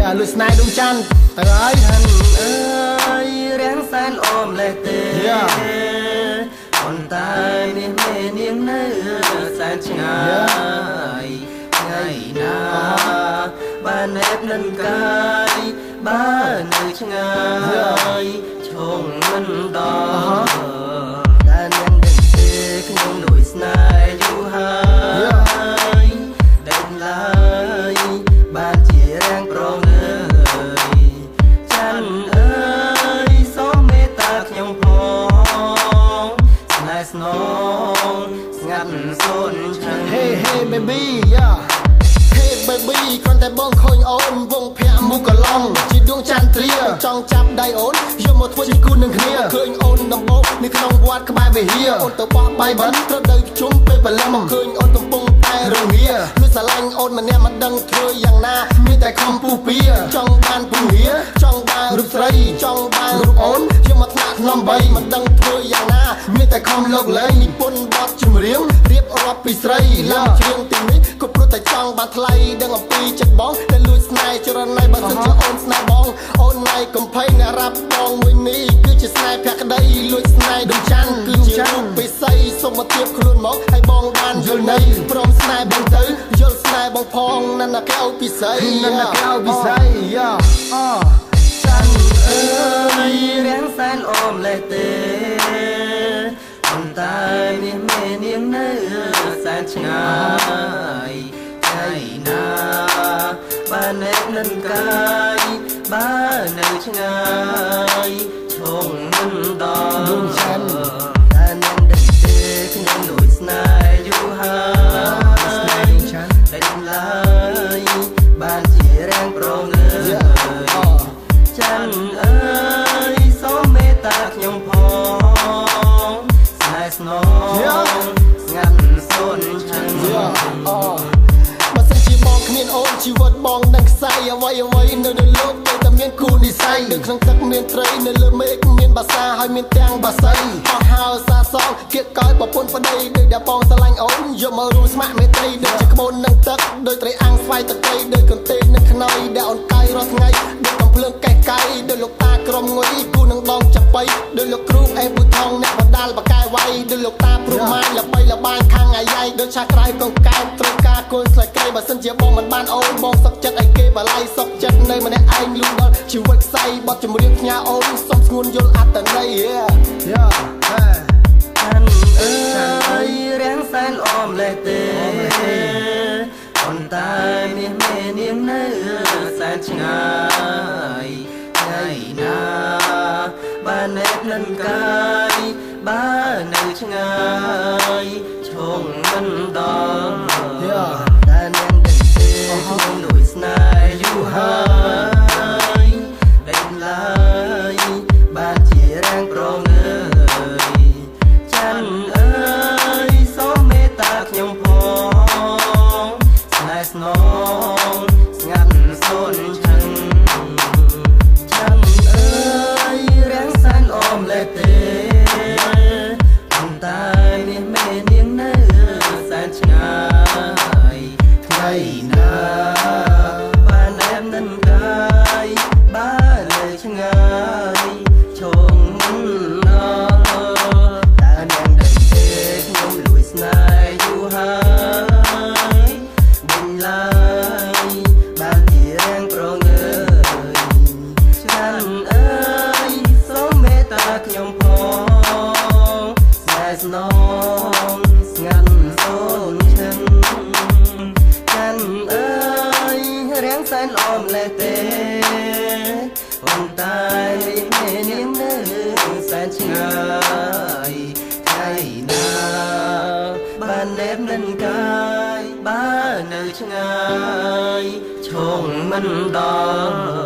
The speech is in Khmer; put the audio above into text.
យ៉ាលួចស្នេហ៍ដួងច័ន្ទទៅហើយ ច័ន្ទអើយរាំងសែនអមលេះទេប៉ុន្តែមាសមេនាងនៅសែនឆ្ងាយថ្ងៃណាបានណែបនឹងកាយបើនៅឆ្ងាយឈងមិនដល់តែនាងដឹងទេខ្ញុំលួចស្នេហ៍យូរហើយដេញឡើយបានជារាំងប្រងើយច័ន្ទអើយសូមមេត្តាខ្ញុំផងស្នេហ៍ស្នងស្ងាត់សូនឆឹង Hey hey baby yeah Hey baby គ្រាន់តែបងឃើញអូនវងភ័ក្រមុខកឡងជាដួងចន្ទ្រាចង់ចាប់ដៃអូនយកមកធ្វើជាគូនឹងគ្នាឃើញអូនដំបូងនៅក្នុងវត្តក្បែរវិហារអូនទៅបោះបាយបិណ្ឌត្រូវទៅជុំពេលព្រលឹមឃើញអូនកំពុងតែរងាលួចស្រឡាញ់អូនម្នាក់មិនដឹងធ្វើយ៉ាងណាមានតែខំពុះពៀចង់បានពងាចង់បានរូបស្រីចង់បានរូបអូនយកមកថ្នាក់ថ្នមបីមិនដឹងធ្វើយ៉ាងណាមានតែខំលោកលែងនិពន្ធបទចម្រៀងរៀបរាប់ពីស្រីឡើងច្រៀងទីនេះក៏ព្រោះតែចង់បានថ្លៃដឹងអំពីចិត្តបងតែលួចស្នេហ៍ចរណៃបើសិនជាអូនស្នេហ៍បងអូនណៃកំភៃអ្នករាប់បងមួយនេះគឺជាស្នេហ៍ភក្តីលួចស្នេហ៍ដួងច័ន្ទគឺជារូបពិសីសុំមកទៀបខ្លួនមកឲ្យបងបានយល់ន័យព្រមស្នេហ៍បងទៅយល់ស្នេហ៍បងផងណាស់ណាកែវពិសីណាស់ណាកែវពិសីយ៉ាអច័ន្ទអើយរាំងសែនអមលេះទេប៉ុន្តែមាសមេនាងនៅសែនឆ្ងាយថ្ងៃណាបានណែបនឹងកាយបើនៅឆ្ងាយឈងមិនដល់ដួងច័ន្ទតែនាងដឹងទេខ្ញុំលួចស្នេហ៍យូរហើយដេញឡើយបានជារាំងប្រងើយច័ន្ទអើយសូមមេត្តាខ្ញុំផងស្នេហ៍ស្នងស្ងាត់សូនឆឹង បើសិនជាបងគ្មានអូនជីវិតបងនឹងខ្សែអ្វីអ្វីនៅលើលោកទៅតែមានគូនិស័យនៅក្នុងទឹកមានត្រីនៅលើមេឃមានបាសាហើយមានទាំងបាសីអស់ហើសាសងគៀកកយប្រពន្ធប្តីដូចដែលបងស្រឡាញ់អូនយកមករួមស្ម័គ្រមេត្រីដូចជាក្បូននឹងទឹកដូចត្រីអាំងស្វាយទឹកត្រីដូចកន្ទេលនឹងខ្នើយដែលអូនកាយរាល់ថ្ងៃដូចកំភ្លើងកេះកៃដូចលោកតាក្រុមងុយគូនឹងដងចាប៉ីដូចលោកគ្រូអេពូថងអ្នកបដាលបកែវៃដូចលោកតាព្រមម៉ាញល្បីល្បាញខាងអាយ៉ៃដូចឆាក្រៅកងកែបត្រូវការគល់ស្លាកីបើសិនជាបងមិនបានអូនបងសុកចិត្តឲ្យគេបល័យសុកចិត្តនៅម្នាក់ឯងលូដល់ជីវិតខ្សែបត់ចម្រៀងផ្ញើអូនសុំស្ងួនយល់អត្តន័យយ៉ា ច័ន្ទអើយរាំងសែនអមលេះទេប៉ុន្តែមាសមេនាងនៅសែនឆ្ងាយថ្ងៃណាបានណែបនឹងកាយបើនៅឆ្ងាយឈងមិនដល់តែនាងដឹងទេខ្ញុំលួចស្នេហ៍យូរហើយដេញឡើយបានជារាំងប្រងើយច័ន្ទអើយសូមមេត្តាខ្ញុំផងស្នេហ៍ស្នងស្ងាត់សូនឆឹងច័ន្ទអើយរាំងសែនអមលេះទេប៉ុន្តែមាសមេនាងនៅសែនឆ្ងាយថ្ងៃណាបានណែបនឹងកាយបើនៅឆ្ងាយឈងមិនដល់តែនាងដឹងទេខ្ញុំលួចស្នេហ៍យូរហើយដេញឡើយបានជារាំងប្រងើយច័ន្ទអើយសូមមេត្តាខ្ញុំផងស្នេហ៍ស្នងស្ងាត់សូនឆឹងច័ន្ទអើយរាំងសែនល្អម្លេះទេប៉ុន្តែមេនាងនៅសែនឆ្ងាយថ្ងៃណាបានណែបនឹងកាយបើនៅឆ្ងាយឈងមិនដល់